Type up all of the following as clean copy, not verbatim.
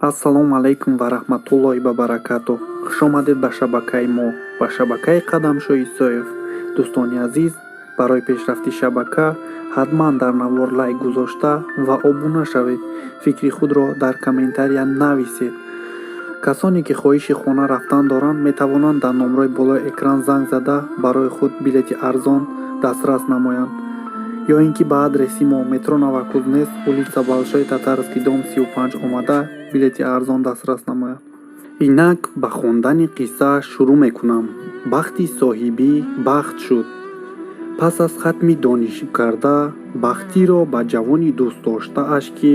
Ассалому алайкум ва раҳматуллоҳи ва баракатуҳ. Хушомадед ба шабакаи мо, ба шабакаи Қадамшоҳ Исоев. Дӯстони азиз, барои пешрафти шабака ҳатман дар навор лайк гузошта ва обуна шавед. Фикри худро дар комментария нависед. Касоне ки хоҳиши хона рафтан доранд, метавонанд дар номрои болои экран занг зада, барои худ билети арзон дастрас намоянд ё ин ки ба адреси мо: метро Новокузнецк, улица Большой Татарский, дом 35 омада, билети арзон дастрас намоянд. Инак ба хондани қисса шурӯъ мекунам. Бахти соҳибӣ бахт шуд. Пас аз хатми донишкарда Бахтиро ба ҷавони дӯстдоштааш, ки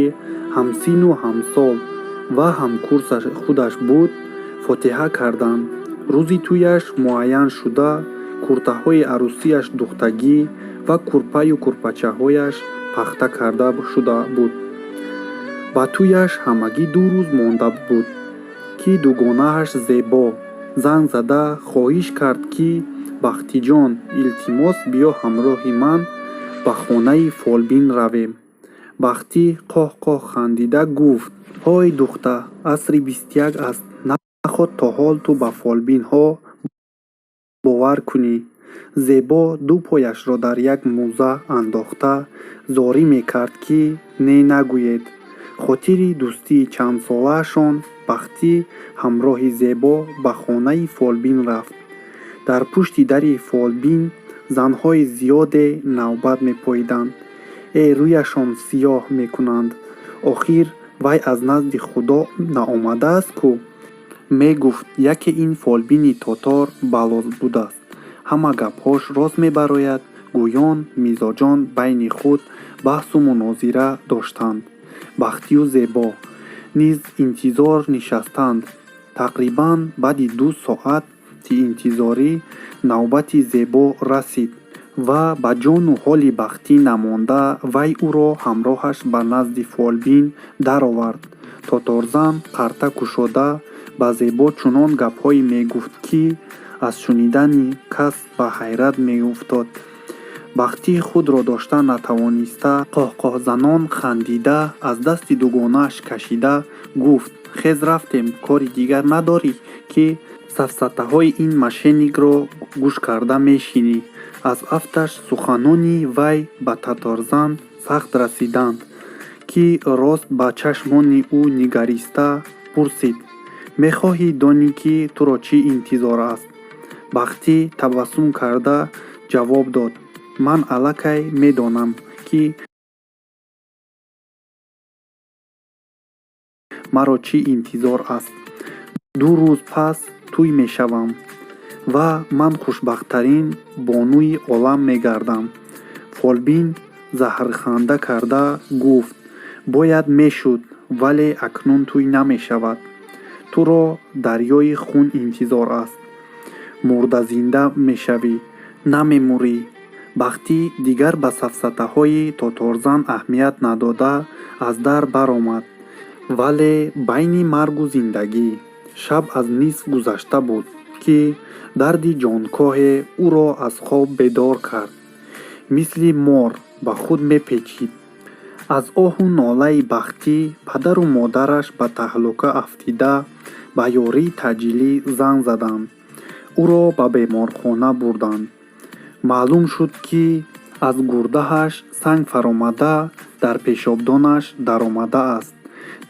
ҳамсину ҳамсол ва ҳамкурси худаш буд, фотиҳа карданд. Рӯзи тӯяш муайян шуда, куртаҳои арӯсиаш духтагӣ ва курпаю курпачаҳояш пахта карда шуда буд. Ба тӯяш ҳамагӣ 2 рӯз монда буд, ки дугонааш Зебо занг зада хоҳиш кард, ки: «Бахтиҷон, илтимос, биё ҳамроҳи ман ба хонаи фолбин равем». Бахтӣ қоҳ-қоҳ хандида гуфт: «Ҳой, духта, асри 21 аст, наход то ҳол ту ба фолбинҳо бовар кунӣ?» Зебо ду пояшро дар як мӯза андохта зорӣ мекард, ки не нагӯед. Хотири дӯстии чандсолаашон Бахтӣ ҳамроҳи Зебо ба хонаи фолбин рафт. Дар пушти дари фолбин занҳои зиёде навбат мепоиданд. Э, рӯяшон сиёҳ мекунанд, охир вай аз назди Худо наомадааст ку, мегуфт яке. «Ин фолбини тотор балоз будааст, ҳама гапҳош рост мебарояд», гӯён мизоҷон байни худ баҳсу мунозира доштанд. Бахтию Зебо низ интизор нишастанд. Тақрибан баъди 2 соати интизорӣ навбати Зебо расид ва ба ҷону ҳоли Бахтӣ намонда, вай ӯро ҳамроҳаш ба назди фолбин даровард. Тоторзан қарта кушода ба Зебо чунон гапҳое мегуфт, ки аз шунидани кас ба ҳайрат меуфтод. Бахтӣ худро дошта натавониста, қоҳқоҳзанон хандида, аз дасти дугонааш кашида гуфт: «Хез, рафтем, кори дигар надорӣ, ки сафсатаҳои ин мошенникро гӯш карда мешинӣ». Аз афташ суханони вай ба таторзан сахт расиданд, ки рост ба чашмони ӯ нигариста пурсид: «Мехоҳӣ донӣ, ки туро чӣ интизор аст?» Бахтӣ табассум карда ҷавоб дод: «Ман аллакай медонам, ки маро чӣ интизор аст. 2 рӯз пас тӯй мешавам ва ман хушбахттарин бонуи олам мегардам». Фолбин заҳрханда карда гуфт: «Бояд мешуд, вале акнун тӯй намешавад. Туро дарёи хун интизор аст, мурдазинда мешавӣ, намемурӣ». Бахтӣ дигар ба сафсатаҳои тоторзан аҳамият надода, аз дар баромад, вале байни маргу зиндагӣ. Шаб аз нисф гузашта буд, ки дарди ҷонкоҳе ӯро аз хоб бедор кард. Мисли мор ба худ мепечид. Аз оҳу нолаи Бахтӣ падару модараш ба таҳлука афтида, ба ёрии таъҷилӣ занг заданд. Ӯро ба беморхона бурданд. Маълум шуд, ки аз гурдааш санг фаромада, дар пешобдонаш даромадааст.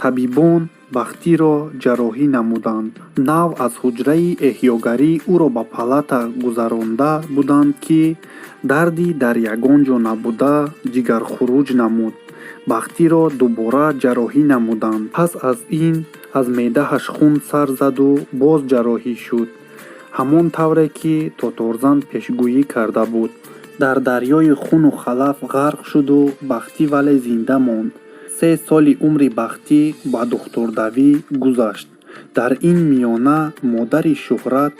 Табибон Бахтиро ҷарроҳӣ намуданд. Нав аз ҳуҷраи эҳёгарӣ ӯро ба палата гузаронда буданд, ки дарди дар ягон ҷо набуда ҷигархуруҷ намуд. Бахтиро дубора ҷарроҳӣ намуданд. Пас аз ин аз меъдааш хун сар заду боз ҷарроҳӣ шуд. Ҳамон тавре ки тоторзан пешгӯӣ карда буд, дар дарёи хуну халаф ғарқ шуду Бахтӣ вале зинда монд. 3 соли умри Бахтӣ ба духтурдавӣ гузашт. Дар ин миёна модари Шӯҳрат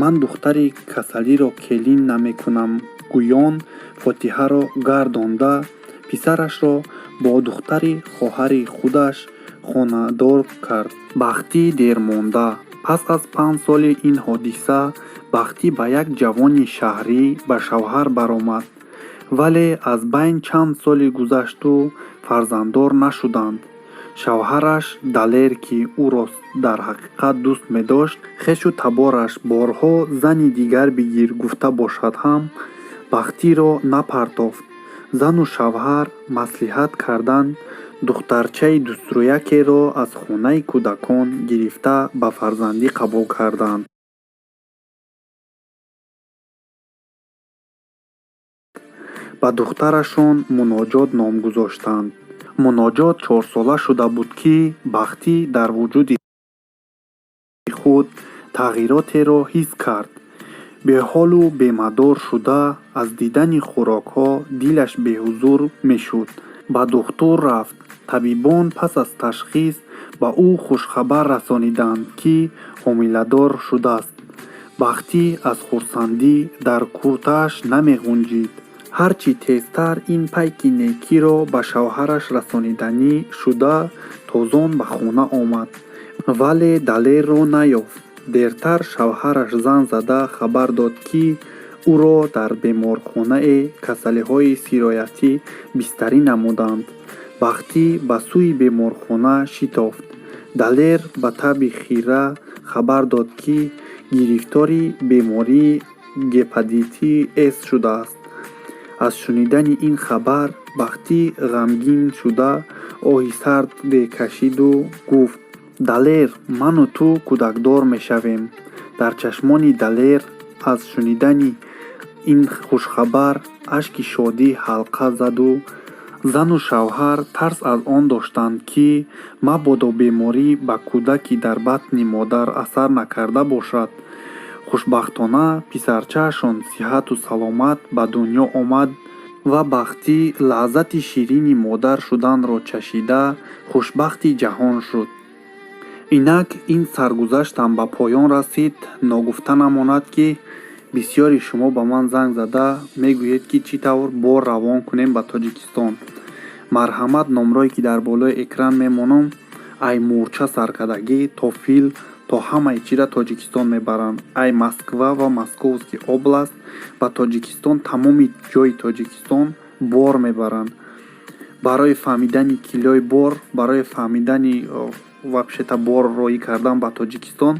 «Ман духтари касалиро келин намекунам» гӯён фотиҳаро гардонда, писарашро бо духтари хоҳари худаш хонадор кард. Бахтӣ дермонда. Пас аз 5 соли ин ҳодиса Бахтӣ ба як ҷавони шаҳрӣ ба шавҳар баромад. Вале аз байн чанд соле гузашту фарзанддор нашуданд. Шавҳараш Далер, ки ӯро дар ҳақиқат дӯст медошт, хешу табораш борҳо зани дигар бигир гуфта бошад ҳам, Бахтиро напартофт. Зану шавҳар маслиҳат кардан духтарчаи дӯстрӯякеро аз хонаи кӯдакон гирифта ба фарзандӣ қабул карданд. Ба духтарашон Муноҷот ном гузоштанд. Муноҷот чорсола шуда буд, ки Бахтӣ дар вуҷуди худ тағйиротеро ҳис кард. Беҳолу бемадор шуда, аз дидани хӯрокҳо дилаш беҳузур мешуд. Ба духтур рафт. Табибон пас аз ташхис ба ӯ хушхабар расониданд, ки ҳомиладор шудааст. Бахтӣ аз хурсандӣ дар куртааш намеғунҷид. Ҳарчи тезтар ин пайки некиро ба шавҳараш расониданӣ шуда, тозон ба хона омад. Вале Далерро наёфт. Дертар шавҳараш занг зада хабар дод, ки ӯро дар беморхонаи касалиҳои сироятӣ бистарӣ намуданд. Бахтӣ ба сӯи беморхона шитофт. Далер ба таби хира хабар дод, ки гирифтори бемории гепатити С шудааст. Аз шунидани ин хабар Бахтӣ ғамгин шуда, оҳи сарде кашиду гуфт: «Далер, ману ту кӯдакдор мешавем». Дар чашмони Далер аз шунидани ин хушхабар ашки шодӣ ҳалқа заду зану шавҳар тарс аз он доштанд, ки мабодо беморӣ ба кӯдаки дар батни модар асар накарда бошад. Хушбахтона, писарчаашон сиҳату саломат ба дунё омад ва Бахтӣ лаззати ширини модар шуданро чашида, хушбахти ҷаҳон шуд. Инак ин саргузаштам ба поён расид. Ногуфта намонад, ки бисёри шумо ба ман занг зада мегӯед, ки чӣ тавр бор равон кунем ба Тоҷикистон. Марҳамат, номрое ки дар болои экран мемонам, ай мӯрча саркардагӣ то фил, то ҳамаи чира Тоҷикистон мебаранд. Ай Москва ва Московский область ба Тоҷикистон, тамоми ҷои Тоҷикистон бор мебаранд. Барои фаҳмидани килои бор, барои фаҳмидани вообще-то бор роӣ кардан ба Тоҷикистон,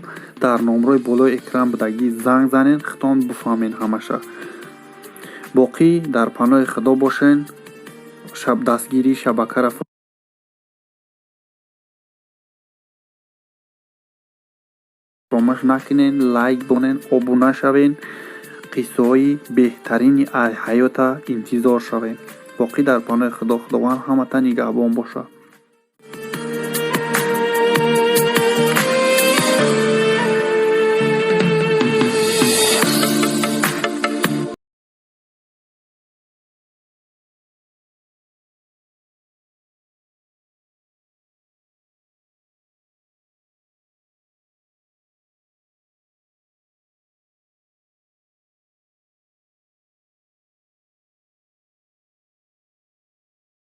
дар номрои болои экран будагӣ занг занед, худтон бифаҳмед ҳамаша. Боқӣ дар паноҳи Худо бошен. Дастгирии шабакаро фаромӯш накунед, лайк бонед, обуна шавед, қиссаҳои беҳтарини ҳаёта интизор шавед. Боқӣ дар паноҳи Худо. Худованд ҳамата нигаҳбон бошад.